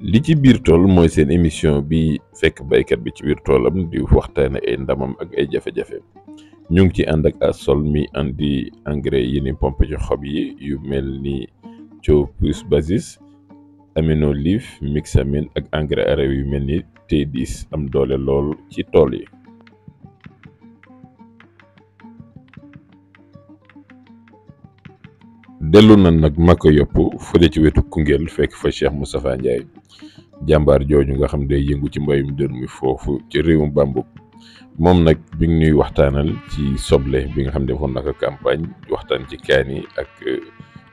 li ci biir tool mooy seen émission bi fekk baykat bi ci biir toolam di waxtaane ay ndamam ak ay jafe-jafe ñu ngi ci ànd ak Asol mi andi engrais yi ni pompe ci xob yi yu mel ni Thiopus Basis Aminolif Mixamine ak engrais araw yu mel ni T10 am doole lool ci tool yi. dellu na nag Maka yopp fële ci wetu Koungheul fekk fa Cheikh Moustapha Ndiaye jàmbaar jooju nga xam day yëngu ci mbayum dër mi foofu ci réewum Bambuk moom nag bi ngi ñuy waxtaanal ci soble bi nga xam ne defoon naka campagne waxtaan ci kaan yi ak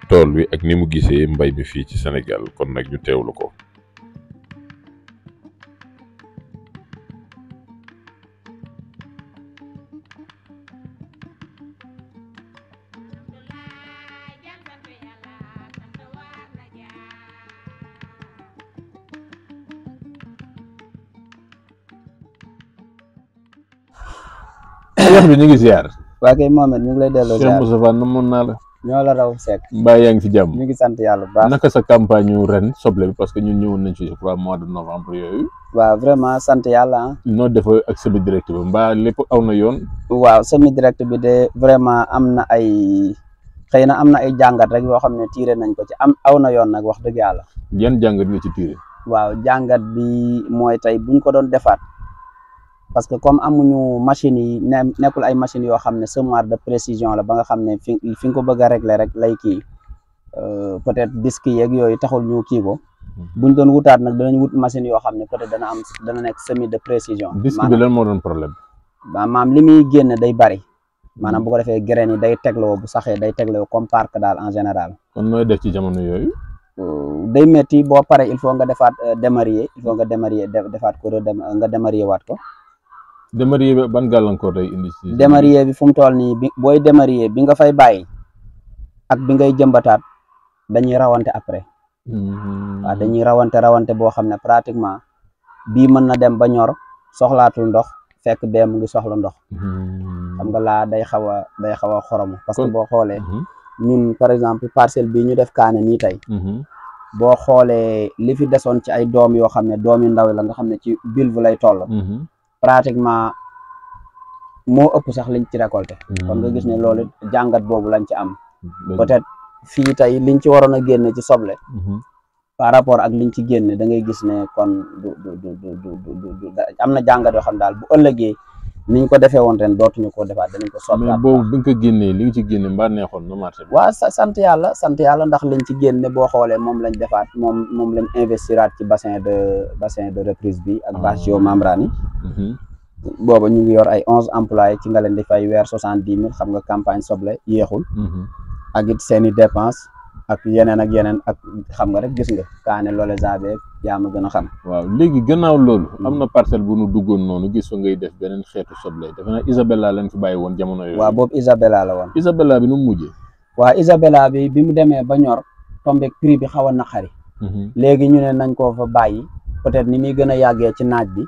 tool wi ak ni mu gisee mbay mi fii ci Sénégal kon nag ñu teewlu ko. wax bi ñu ngi ziar. waa kay Mohamed ñu ngi lay delloo ziar Cheikh Moustapha namoon naa la. ñoo la raw Seck. mbaa yaa ngi ci jàmm. ñu ngi sant yàlla bu baax. naka sa campagne yu ren soble bi parce que ñun ñëwoon nañ ci je crois mois de novembre yooyu. waaw vraiment sant yàlla. noo def ak semi direct bi mbaa lépp aw na yoon. waaw semi direct bi de vraiment am na ay xëy na am na ay jàngat rek yoo xam ne tiire nañ ko ci aw na yoon nag wax dëgg yàlla. yan jàngat nga ci tiire. waaw jàngat bi mooy tey buñ ko doon defaat. parce que comme amuñu machines yi nekkul ay machines yoo xam ne semoir de précision la ba nga xam ne fi nga ko bëgg a régler rek lay kii peut-être disque yeeg yooyu taxul ñu kii ko buñ doon wutaat nag danañ wut machines yoo xam ne peut-être dana nekk semi de précision. disque bi lan moo doon problème. maanaam li muy génn day bari maanaam bu ko defee graine yi day tegloo bu saxee day tegloo comme parc daal en général. kon nooy def ci jamono yooyu. day metti boo paree il faut nga defaat démarrer il faut nga démarrer defaat ko nga démarrer waat ko. démarrer bi ban gàllankoor day indi ci. démarrer bi fu mu toll nii bi booy démarrer bi nga fay bàyyi ak bi ngay jëmbataat dañuy rawante après. waaw dañuy rawante boo xam ne pratiquement bii mën na dem ba ñor soxlaatul ndox fekk bee mu ngi soxla ndox. xam nga laa day xaw a xoromu. parce que boo xoolee. ñun par exemple parcelle bii ñu def kaane nii tey. boo xoolee li fi desoon ci ay doom yoo xam ne doom yu ndaw la nga xam ne ci bulbe lay toll. pratiquement moo ëpp sax liñ ci récolté. kon nga gis ne loolu jàngat boobu lañ ci am. peut-être fii tey liñ ci waroon a génne ci soble. par rapport ak liñ ci génne da ngay gis ne kon du am na jàngat yoo xam daal bu ëllëgee niñ ko defee woon ren dootuñu ko defaat danañ ko soppi. mais boobu bi nga ko génnee li nga ci génne mbaa neexoon na marché bi. waaw sant yàlla ndax liñ ci génne boo xoolee moom lañ defaat moom lañ investiraat ci bassin de reprise bi ak bâche géomembrane yi. booba ñu ngi yor ay 11 employés ci nga leen di fay weer 70 000 xam nga campagne soble yéexul. ak it seeni dépense ak yeneen ak xam nga rek gis nga kaane loole zabe yaa ma gën a xam. waaw léegi gannaaw loolu. am na parcelle bu nu duggoon noonu gis fa ngay def beneen xeetu soble defe naa Isabella lañ fi bàyyi woon jamono yooyu. waaw boobu Isabella la woon. Isabella bi nu mu mujjee. waaw Isabella bi mu demee ba ñor tombeek prix bi xaw a naqari. léegi ñu ne nañ koo fa bàyyi peut-être ni muy gën a yàggee ci naaj bi.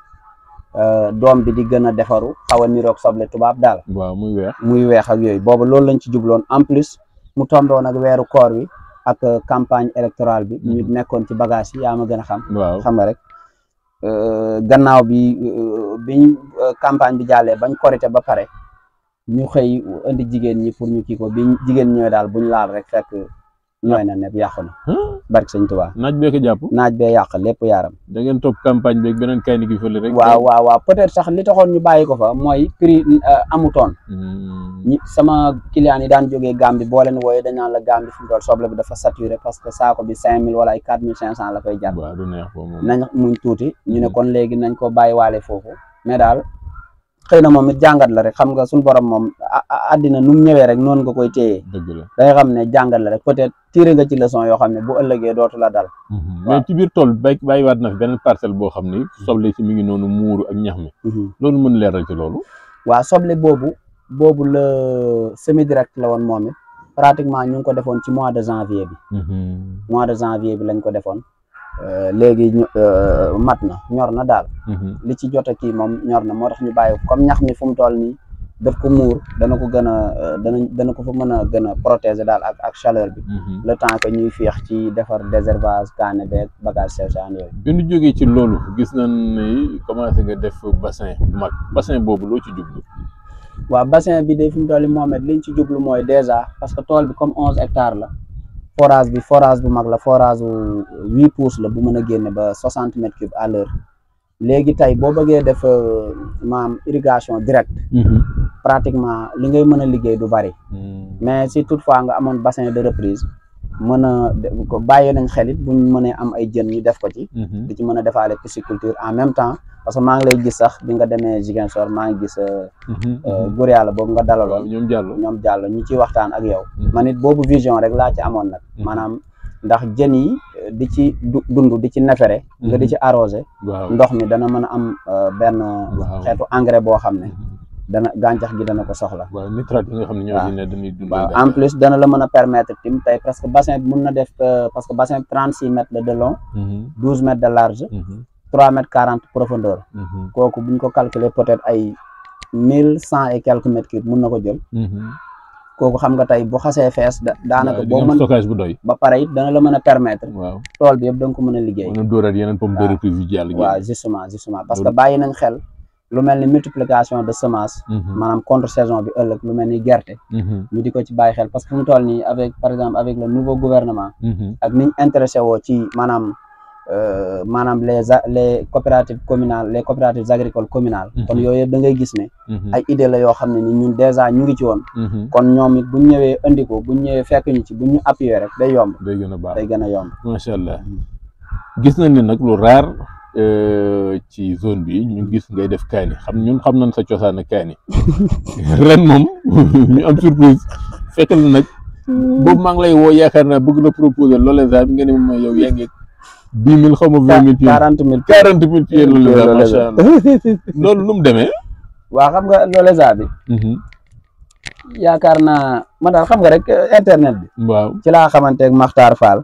doom bi di gën a defaru xaw a niroog soble tubaab daal. waaw muy weex ak yooyu boobu loolu lañ ci jubloon en plus mu tomboon ak weeru koor wi ak campagne électorale bi. ñu nekkoon ci bagage yi yaa ma gën a xam. waaw xam nga rek gannaaw biñ campagne bi jàllee bañ korité ba pare ñu xëy indi jigéen ñi pour ñu kii ko biñ jigéen ñooy daal buñ laal rek fekk ñooy na nepp yàqu na. barke sëñ Tuubaa. naaj bee ko jàpp. naaj bee yàq lépp yaaram. da ngeen topp campagne beeg beneen kay gi fële rek. waaw peut-être sax li taxoon ñu bàyyi ko fa mooy prix amutoon. sama client yi daan jógee Gambie boo leen wooyee dañ naan la Gambie fi mu toll soble bi dafa saturé parce que saako bi 5000 wala ay 4500 la koy jar. waaw du neex foofu moom. nañ muñ tuuti ñu ne kon léegi nañ ko bàyyiwaale foofu mais daal xëy na moom it jàngat la rek xam nga suñu borom moom àddina nu mu ñëwee rek noonu nga koy téye. dëgg la day xam ne jàngat la rek peut-être tiré nga ci leçon yoo xam ne bu ëllëgee dootu la dal. mais ci biir tool bàyyiwaat na fi beneen parcelle boo xam ni soble ci mi ngi noonu muuru ak ñax mi. loolu mën leeral ci loolu. waaw soble boobu la semi direct la woon moom it pratiquement ñu ngi ko defoon ci mois de janvier bi. mois de janvier bi lañ ko defoon. léegi mat na ñor na daal. li ci jot a kii moom ñor na moo tax ñu bàyyi comme ñax mi fu mu toll nii daf ko muur dana ko gën a dana ko fa mën a gën a protéger daal ak chaleur bi le temps que ñuy féex ci defar désherbage kaane beeg bagage sewsaan yooyu. bi ñu jógee ci loolu gis nañ ni commencé nga def bassin bu mag bassin boobu loo ci jublu. waaw bassin bi de fi mu toll nii Mohamed liñ ci jublu mooy déjà parce que tool bi comme 11 hectares la forage bu mag la forage bu 8 pouces la bu mën a génne ba 60 mètres cubes à l'heure léegi tey boo bëggee def maam irrigation directe pratiquement li ngay mën a liggéey du bari mais si toutefois nga amoon bassin de reprise mën a ko bàyyi nañ xelit buñ mënee am ay jën ñu def ko ci di ci mën a defaale pisciculture en même temps parce que maa ngi lay gis sax bi nga demee Ziguinchor maa ngi gis góor yàlla boobu nga dalaloon ñoom jàll ñu ciy waxtaan ak yow man it boobu vision rek laa ci amoon nag maanaam ndax jën yi di ci dund di ci nefere nga di ci arrosé ndox mi dana mën a am benn xeetu engrais boo xam ne dana gàncax gi dana ko soxla nitrate yi nga xam ne ñoo ne dañuy dund en plus dana la mën a permettre tim tey presque bassin bi mun na def parce que bassin bi 36 mètres de long 12 mètres de large 3 mètres 40 profondeur kooku buñ ko calculer peut-être ay 1100 et quelques mètres cubes mun na ko jël kooku xam nga tey bu xasee fees daanaka boo mën stockage bu doy ba pare it dana la mën a permettre tool bi yëpp da nga ko mën a liggéey dóoraat yeneen pomme de reprise yu jàll waaw justement parce que bàyyi nañ xel lu mel ni multiplication de semence maanaam contre saison bi ëllëg lu mel ni gerte ñu di ko ci bàyyi xel parce que fu mu toll nii avec par exemple avec le nouveau gouvernement ak niñ intéressé woo ci maanaam les coopératives communales les coopératives agricoles communales kon yooyu yëpp da ngay gis ne ay idée la yoo xam ne ni ñun dèjà ñu ngi ci woon kon ñoom it buñ ñëwee indi ko buñ ñëwee fekk ñu ci buñ ñu appuyer rek day yomb day gën a baax day gën a yomb macha allah gis nañ ne nag lu raar ci zone bi ñu gis ngay def kaani ñun xam nañ sa cosaan ak kaani ren moom ñu am surprise fekk la nag boobu maa ngi lay woo yaakaar naa bëgg la proposer Loleza bi nga ne moom yow yaa ngi 10 000 xaw ma 20 000 40 000 pieds Loleza macha allah loolu nu mu demee. waaw xam nga Loleza bi. yaakaar naa man daal xam nga rek internet bi. waaw ci laa xamante ak Makhtar Fall.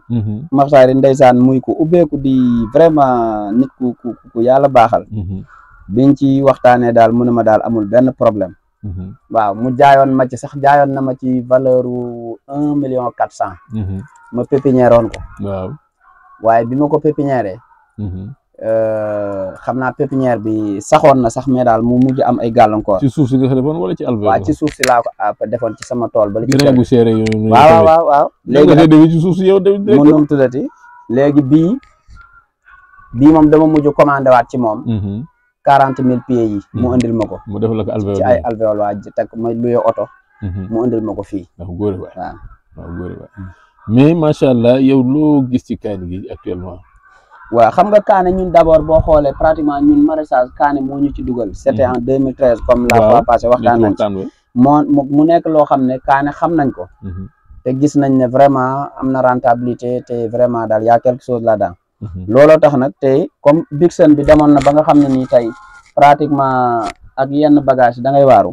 Makhtar yi ndeysaan muy ko ubbeeku di vraiment nit ku yàlla baaxal. biñ ci waxtaanee daal mu ne ma daal amul benn problème. waaw mu jaayoon ma ci sax jaayoon na ma ci valeur wu 1,4 million. ma pépinière woon ko. waaw waaye bi ma ko pépinière. xam naa pépinière bi saxoon na sax mais daal mu mujj am ay gàllankoor. ci suuf si nga defoon wala ci alvéole. waaw ci suuf si laa ko defoon ci sama tool. ba ci bu seere yooyu. waaw léegi nag ci suuf si yow tamit. mënum tuddati léegi bii moom dama mujj commandé waat ci moom. 40 000 pieds yi. mu indil ma ko. mu def la ko alvéole ci ay alvéole waa teg ma luye oto. mu indil ma ko fii. ndax góor waay mais macha allah yow loo gis ci kaani gi actuellement. waaw xam nga kaane ñun d'abord boo xoolee pratiquement ñun maraîchage kaane moo ñu ci dugal. c'était en 2013 comme la fois passée waxtaan nañ ci mu nekk loo xam ne kaane xam nañ ko. te gis nañ ne vraiment am na rentabilité te vraiment daal y a quelque chose là-dedans. looloo tax nag te comme Bigsen bi demoon na ba nga xam ne nii tey pratiquement ak yenn bagage da ngay waaru.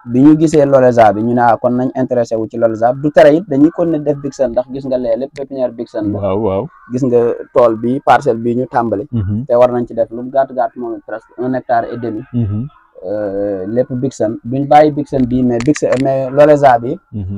bi ñu gisee Loleza bi ñu ne kon nañ intéressé wu ci Loleza du tere it dañuy continuer def Bigsen ndax gis nga lépp pépinière Bigsen la. waaw gis nga tool bi parcelle bi ñu tàmbali. te war nañ ci def lu mu gàtt moom presque 1,5 hectare. lépp Bigsen duñ bàyyi Bigsen bii mais Loleza bi.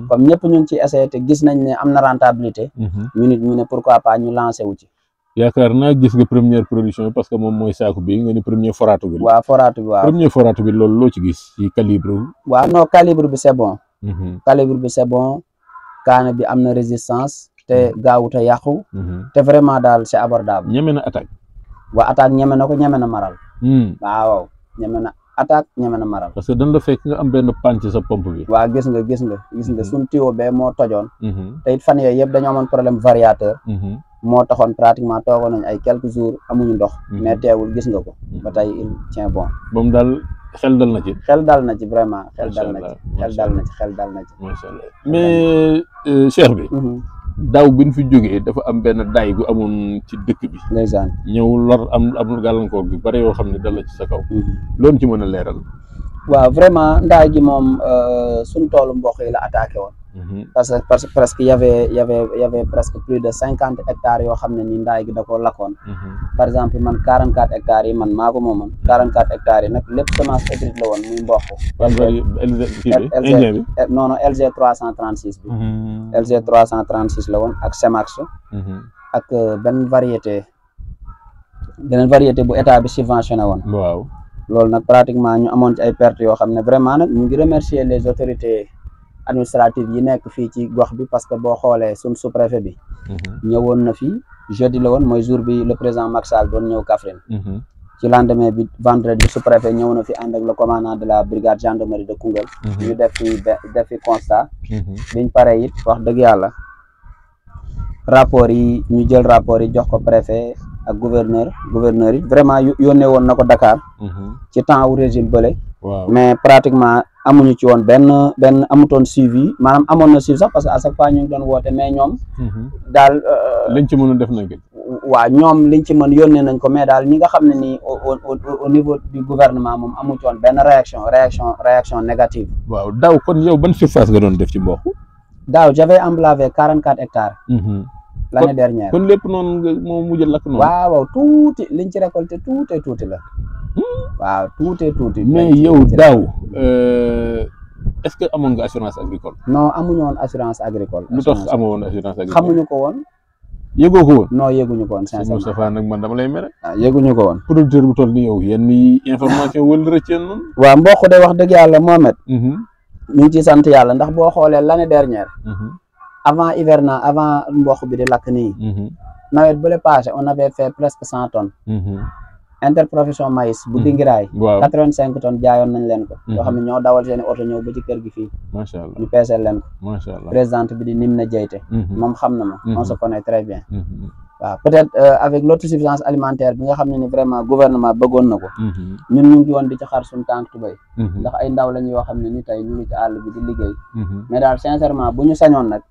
comme ñëpp ñu ngi ci essayé te gis nañ ne am na rentabilité. ñu ne pourquoi pas ñu lancé wu ci. yaakaar naa gis nga première production bi parce que moom mooy saako bi nga ni premier foraatu bi. waaw foraatu bi waaw premier foraatu bi loolu loo ci gis ci calibre. waaw non calibre bi c'est bon. calibre bi c'est bon kaane bi am na résistance te gaawut a yàqu. te vraiment daal c'est abordable. ñeme na attaque. waa attaque ñeme na ko ñeme na maral. waaw ñeme na attaque ñeme na maral. parce que dañ la fekk nga am benn panne ci sa pompe bi. waaw gis nga suñ tuyau bee moo tojoon. te it fan yooyu yëpp dañoo amoon problème variateur. moo taxoon pratiquement toogoon nañ ay quelques jours amuñu ndox. mais teewul gis nga ko. ba tey il tient bon. moom daal xel dal na ci. xel dal na ci vraiment. xel dal na ci. macha allah mais cheikh bi. daaw bi ñu fi jógee dafa am benn daay gu amoon ci dëkk bi. ndeysaan ñëw lor am gàllankoor bi bare yoo xam ne dal la ci sa kaw. loolu ci mën a leeral. waaw vraiment ndaay gi moom suñ toolu mboq yi la attaqué woon. parce que presque y avait presque plus de 50 hectares yoo xam ne ni ndaay gi da ko lakkoon. par exemple man 44 hectares yi man maa ko moomoon 44 hectares yi nag lépp semence hybride la woon muy mboq. non non LG 336 bi. LG 336 la woon ak Semax. ak beneen variété bu état bi subventionné woon. waaw loolu nag pratiquement ñu amoon ci ay pertes yoo xam ne vraiment nag ñu ngi remercier les autorités administratives yi nekk fii ci gox bi parce que boo xoolee suñ sous-préfet bi. ñëwoon na fii jeudi la woon mooy jour bi le président Macky Sall doon ñëw Kaffrine. ci lendemain bi vendredi bi sous-préfet ñëw na fi ànd ak le commandant de la brigade gendarmerie de Koungheul. ñu def fi constat. biñ paree it wax dëgg yàlla rapport yi ñu jël rapport yi jox ko préfet ak gouverneur yi vraiment yónnee woon na ko Dakar. ci temps wu régime bële. mais pratiquement amuñu ci woon benn amutoon suivi maanaam amoon na suivi sax parce que à chaque fois ñu ngi doon woote mais ñoom. daal liñ ci mën a def nañ ko. waaw ñoom liñ ci mën yónnee nañ ko mais daal ñi nga xam ne nii au niveau du gouvernement moom amu ci woon benn réaction négative. waaw daaw kon yow ban surface nga doon def ci mboq. daaw j'avais emblavé 44 hectares. l'année dernière kon lépp noonu nga moo mujj lakk noonu. waaw tuuti liñ ci récolté tuuti la. waaw tuuti. mais yow daaw est-ce que amoon nga assurance agricole. non amuñu woon assurance agricole. lu tax amoo woon assurance agricole. xamuñu ko woon. yëgoo ko woon. non yëguñu ko woon sincèrement. Moustapha nag man dama lay mere. waaw yëguñu ko woon. producteur bu toll ni yow yenn information wala rëcceen noonu. waaw mboq de wax dëgg yàlla Mohamed. ñu ngi ciy sant yàlla ndax boo xoolee l'année dernière. avant hivernage avant mboq bi di lakk nii. nawet bële passé on avait fait presque 100 tonnes. interprofession maïs bu Dingiraay. waaw 85 tonnes jaayoon nañ leen ko. yoo xam ne ñoo dawal seeni oto ñëw ba ci kër gi fii. macha allah ñu peeseel leen ko. macha allah présidente bi di Nimna Diayte. moom xam na ma. on se connaît très bien. waaw peut-être avec l'autosuffisance alimentaire bi nga xam ne ni vraiment gouvernement bëggoon na ko. ñun ñu ngi woon di ci xar suñu tànk tubéy. ndax ay ndaw lañ yoo xam ne ni tey ñu ngi ci àll bi di liggéey. mais daal sincèrement bu ñu sañoon nag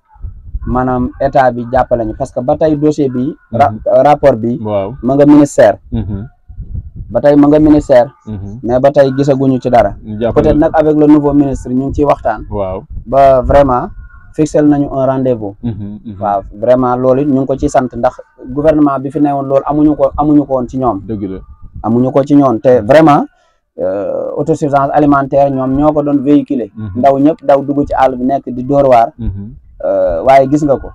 maanaam état bi jàppale ñu parce que ba tey dossier bi. rapport bi. waaw ma nga ministère. ba tey ma nga ministère. mais ba tey gisaguñu ci dara. peut-être nag avec le nouveau ministre ñu ngi ciy waxtaan. waaw ba vraiment fixel nañu un rendez-vous. waaw vraiment loolu it ñu ngi ko ci sant ndax gouvernement bi fi newoon loolu amuñu ko woon ci ñoom. dëgg la amuñu ko ci ñoom te vraiment autosuffisance alimentaire ñoom ñoo ko doon véhiculer. ndaw ñëpp daw dugg ci àll bi nekk di dóor waar. waaye gis nga ko.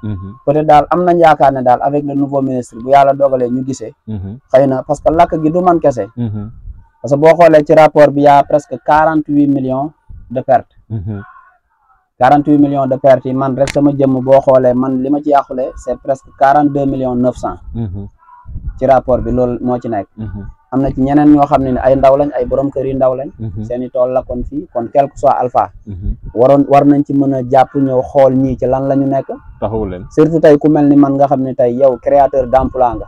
peut-être daal am nañ yaakaar ne daal avec le nouveau ministre bu yàlla dogalee ñu gisee. xëy na parce que lakk gi du man kese. parce que boo xoolee ci rapport bi y'a presque 48 millions de pertes. 48 millions de pertes yi man rek sama jëmm boo xoolee man li ma ci yàqule c'est presque 42 millions 900. ci rapport bi loolu moo ci nekk. am na ci ñeneen ñoo xam ne ay ndaw lañ ay borom kër yi ndaw lañ. seeni tool la kon fii kon quel que soit alpha. war nañ ci mën a jàpp ñëw xool ñii ci lan la ñu nekk. taxawu leen surtout tey ku mel ni man nga xam ne tey yow créateur d'emploi nga.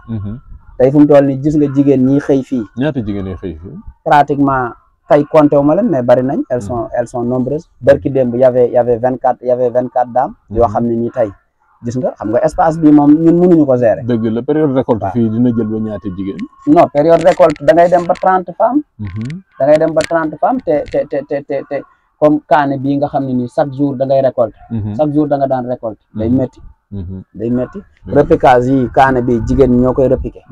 tey fu mu toll ni gis nga jigéen ñi xëy fii. ñaata jigéen ñi xëy fii. pratiquement tey compté wu ma leen mais bari nañ elles sont nombreuses. barki démb y avait 24 dames. yoo xam ne nii tey. gis nga xam nga espace bi moom ñun mënuñu ko gérer. dëgg la période récolte fii dina jël ba ñaata jigéen. non période récolte da ngay dem ba 30 femmes. da ngay dem ba 30 femmes te comme kaane bii nga xam ne nii chaque jour da ngay récolte. chaque jour da nga daan récolte. day métti. day métti repiquage yi kaane bi jigéen ñi ñoo koy repiquer.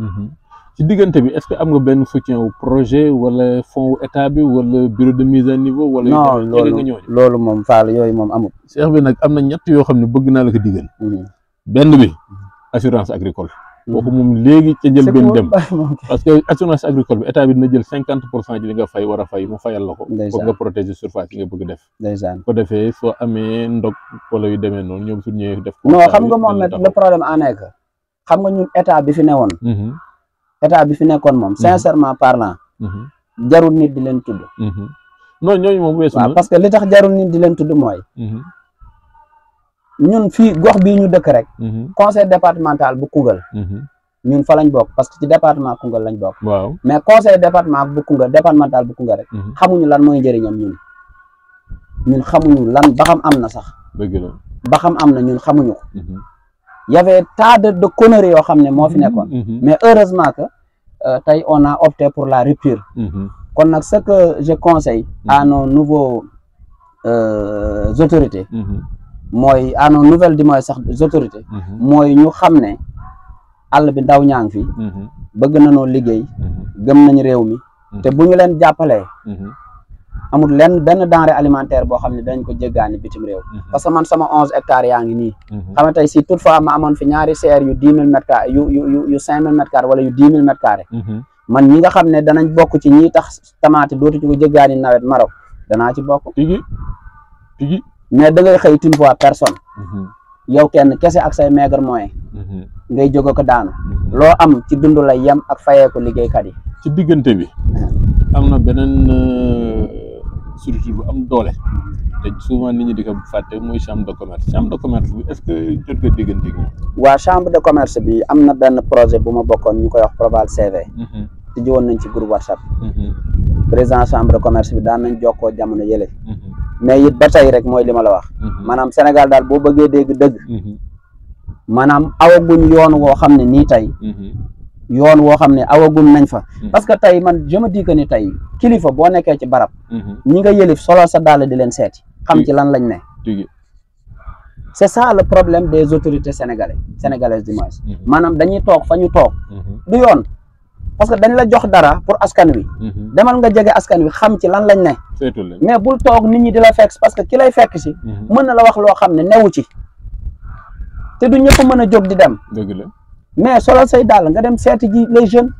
ci diggante bi est-ce que am nga benn soutien wu projet wala fonds wu état bi wala bureau de mise à niveau. wala non loolu moom Fall yooyu moom amul. Cheikh bi nag am na ñett yoo xam ne bëgg naa la ko digal. benn bi assurance agricole. kooku moom léegi ca jël benn dem parce que assurance agricole bi état bi dina jël 50% ci li nga fay war a fay mu fayal la ko. pour nga protéger surface yi nga bëgg def. ko defee soo amee ndog wala yu demee noonu ñoom su ñëwee def. non xam nga moom le problème en est que xam nga ñun état bi fi newoon. état bi fi nekkoon moom sincèrement parlant. jarul nit di leen tudd. non ñooñu moom weesu na. waaw parce que li tax jarul nit di leen tudd mooy. ñun fii gox bii ñu dëkk rek. conseil départemental bu Koungheul. ñun fa lañ bokk parce que ci département Koungheul lañ bokk. waaw mais conseil départemental bu Koungheul rek. xamuñu lan mooy njëriñam ñun xamuñu lan ba xam am na sax. dëgg la ba xam am na ñun xamuñu ko. y avait tas de conneries yoo xam ne moo fi nekkoon. mais heureusement que tey on a opté pour la rupture. kon nag ce que je conseille à nos nouveaux autorités. mooy à nos nouvelles du moins sax autorités. mooy ñu xam ne àll bi ndaw ñaa ngi fi bëgg nañoo liggéey gëm nañ réew mi te bu ñu leen jàppalee amul lenn benn denrée alimentaire boo xam ne dañ ko jéggaani bitim réew parce que man sama 11 hectares yaa ngi nii xam nga tey si toutefois ma amoon fi ñaari serre yu 10 000 mètres carrés yu 5 000 mètres carrés wala yu 10 000 mètres carrés man ñi nga xam ne danañ bokk ci ñi tax tamaate dootu ci ko jéggaani nawet Maroc danaa ci bokk tigi mais da ngay xëy une fois personne yow kenn kese ak say maigre moyen ngay jóge ko daanu loo am ci dund lay yem ak fayee ko liggéeykat yi ci diggante bi am na beneen structure bu am doole te souvent nit ñi di ko fàtte mooy chambre de commerce bi est-ce que jot nga diggante gi waa chambre de commerce bi am na benn projet bu ma bokkoon ñu koy wax Proval CV tijji woon nañ ci groupe WhatsApp président chambre de commerce bi daan nañ jokkoo jamono yële mais it ba tey rek mooy li ma la wax maanaam Sénégal daal boo bëggee dégg dëgg maanaam awaguñ yoon woo xam ne nii tey yoon woo xam ne awaguñ nañ fa parce que tey man je me dis que ni tey kilifa boo nekkee ci barab ñi nga yëlif solo sa dàll di leen seeti xam ci lan lañ ne c'est ça le problème des autorités sénégalaises du moins maanaam dañuy toog fa ñu toog du yoon parce que dañ la jox dara pour askan wi demal nga jege askan wi xam ci lan lañ ne mais bul toog nit ñi di la fekk parce que ki lay fekk si mën na la wax loo xam ne newu ci te du ñëpp mën a jóg di dem mais solal say daal nga dem seeti ji les jeunes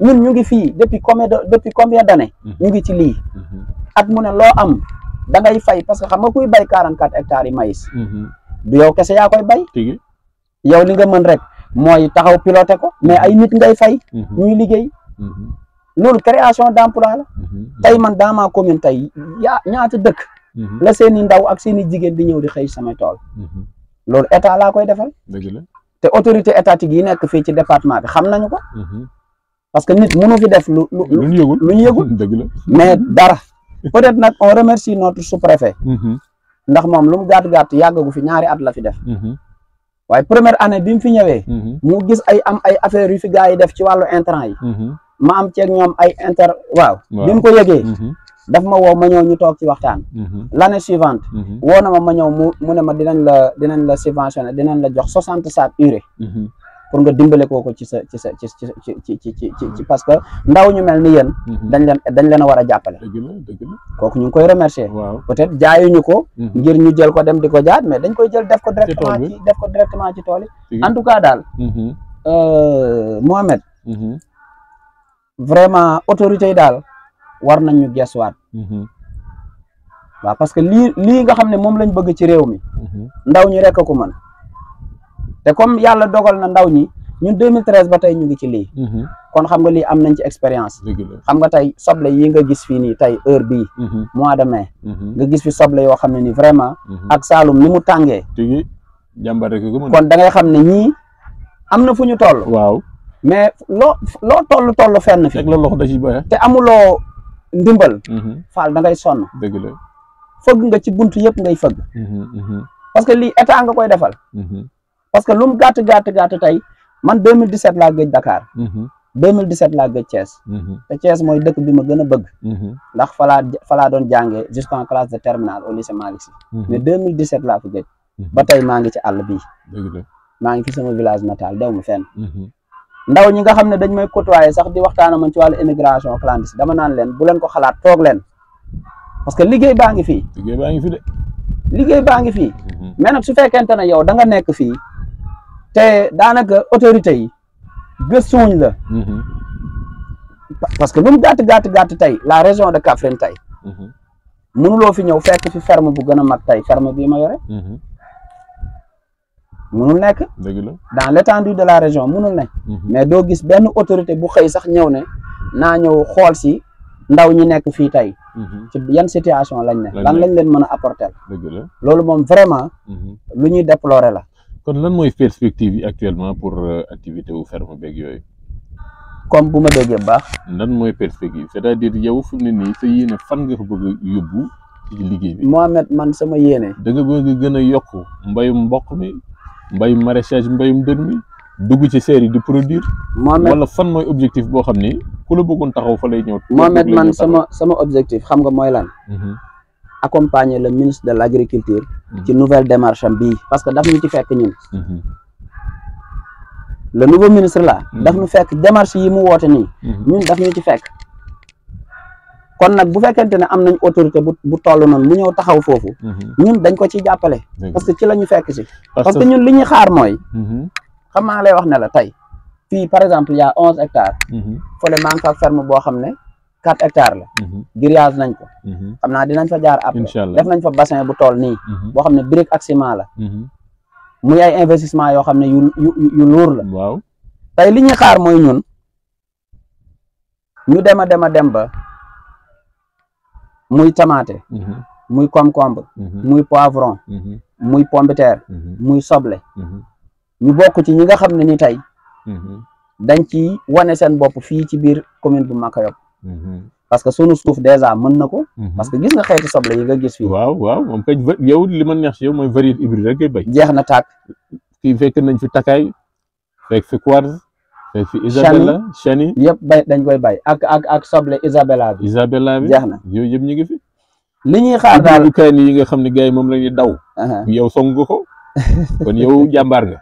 ñun ñu ngi fii depuis combien d'années ñu ngi ci lii at mu ne loo am da ngay fay parce que xam nga kuy bay 44 hectares yi maïs du yow kese yaa koy bay yow li nga mën rek mooy taxaw piloté ko mais ay nit ngay fay ñuy liggéey loolu création d'emploi la tey man dans ma commune tey ñaata dëkk la seeni ndaw ak seeni jigéen di ñëw di xëy samay tool loolu état laa koy defal te autorité étatique yi nekk fii ci département bi xam nañu ko parce que nit mënu fi def lu ñu yëgul mais dara peut-être nag on remercie notre sous-préfet ndax moom lu mu gàtt yàggagu fi ñaari at la fi def waaye première année bi mu fi ñëwee mu gis ay affaires yu fi gars yi def ci wàllu intrant yi ma am ceeg ñoom ay waaw bi mu ko yëgee daf ma woo ma ñëw ñu toog ci waxtaan l'année suivante woo na ma ñëw mu ne ma dinañ la subventionné dinañ la jox 60 sacs urée pour nga dimbale kooku ci parce que ndaw ñu mel ni yéen dañ leen a war a jàppale kooku ñu ngi koy remercier peut-être jaayuñu ko ngir ñu jël ko dem di ko jaat mais dañ koy jël def ko directement ci tool yi en tout cas daal Mohamed vraiment autorité yi daal war nañ ñu gestuwaat waaw parce que lii nga xam ne moom lañ bëgg ci réew mi ndaw ñi rek ko mën te comme yàlla dogal na ndaw ñi ñun 2013 ba tey ñu ngi ci lii kon xam nga lii am nañ ci expérience xam nga tey soble yi nga gis fii nii tey heure bii mois de mai nga gis fi soble yoo xam ne ni vraiment ak Saalum ni mu tàngee kon da ngay xam ne ñii am na fu ñu toll waaw mais loo toll fenn fi te amuloo ndimbal faal da ngay sonn fëgg nga ci buntu yëpp ngay fëgg parce que lii état nga koy defal parce que lu mu gàtt tey man 2017 laa gëj Dakar 2017 laa gëj Thiès te Thiès mooy dëkk bi ma gën a bëgg ndax falaa doon jàngee jusqu'en classe de terminale au lycée Malick Sy mais 2017 laa fa gëj ba tey maa ngi ci àll bii maa ngi fi sama village natal dew ma fenn ndaw ñi nga xam ne dañ may côtoyer sax di waxtaan man ci wàllu immigration clandestine dama naan leen bu leen ko xalaat toog leen parce que liggéey baa ngi fii liggéey baa ngi fii mais nag su fekkente ne yow da nga nekk fii te daanaka autorité yi gëstuwuñ la parce que lu mu gàtt tey la région de Kaffrine tey mënuloo fi ñëw fekk fi ferme bu gën a mag tey ferme bii ma yore mënul nekk dans l'étendue de la région mënul nekk mais doo gis benn autorité bu xëy sax ñëw ne naa ñëw xool si ndaw ñi nekk fii tey ci yan situation lañ ne lan lañ leen mën a apporter loolu moom vraiment lu ñuy déplorer la kon lan mooy perspective yi actuellement pour activité wu ferme beeg yooyu comme bu ma déggee bu baax lan mooy perspective c'est-à-dire yow fi mu ne nii sa yéene fan nga ko bëgg a yóbbu ci liggéey bi Mohamed man sama yéene da nga bëgg gën a yokk mbayum mboq mi mbayum maraîchage mbayum dër mi dugg ci serre yi di produire wala fan mooy objectif boo xam ni ku la bëggoon taxaw fa lay ñëw Mohamed man sama objectif xam nga mooy lan accompagner le ministre de l'agriculture ci nouvelle démarche am bii parce que daf ñu ci fekk ñun le nouveau ministre là daf ñu fekk démarche yi mu woote nii ñun daf ñu ci fekk kon nag bu fekkente ne am nañ autorité bu toll noonu mu ñëw taxaw foofu ñun dañ ko ci jàppale parce que ci la ñu fekk si parce que ñun li ñuy xaar mooy xam maa lay wax ne la tey fii par exemple y a 11 hectares fële maa ngi fa ferme boo xam ne 4 hectares la grillage nañ ko xam naa dinañ fa jaar après def nañ fa bassin bu toll nii boo xam ne brique ak ciment la muy ay investissement yoo xam ne yu lourd la waaw tey li ñuy xaar mooy ñun ñu dem a dem ba muy tomate muy concombre muy poivron muy pomme de terre muy soble ñu bokk ci ñi nga xam ne ni tey dañ ci wane seen bopp fii ci biir commune bu Makayokk parce que sunu suuf déjà mën na ko parce que gis nga xeeti soble yi nga gis fii waaw moom kay yow li ma neex ci yow mooy variété hybride rek ngay bay jeex na tàkk kii fekk nañ fi takaay fekk fi quartz fekk fi Isabella chani yëpp bay dañ koy bay ak soble Isabella bi jeex na yooyu yëpp ñu ngi fi li ñuy xaar daal kaay yi nga xam ne gars yi moom la ñuy daw yow song nga ko kon yow jàmbaar nga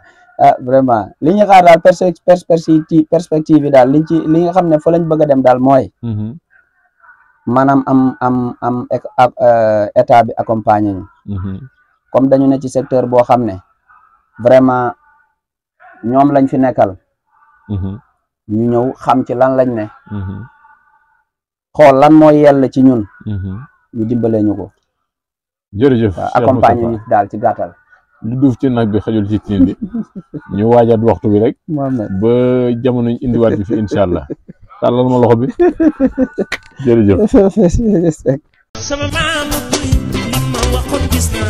vraiment li ñuy xaar daal perspective yi daal li nga xam ne fa lañ bëgg a dem daal mooy maanaam am état bi accompagner ñu comme dañu ne ci secteur boo xam ne vraiment ñoom lañ fi nekkal ñu ñëw xam ci lan lañ ne xool lan mooy yell ci ñun ñu dimbalee ñu ko jërëjëf accompagner nit daal ci gàttal lu duuf ci nag bi xajul ci tiin bi ñu waajaat waxtu bi rek ba jamono ñu indiwaat bi fi incha allah tàllal ma loxo bi jërëjëf sama maam li ma waxoon gis naa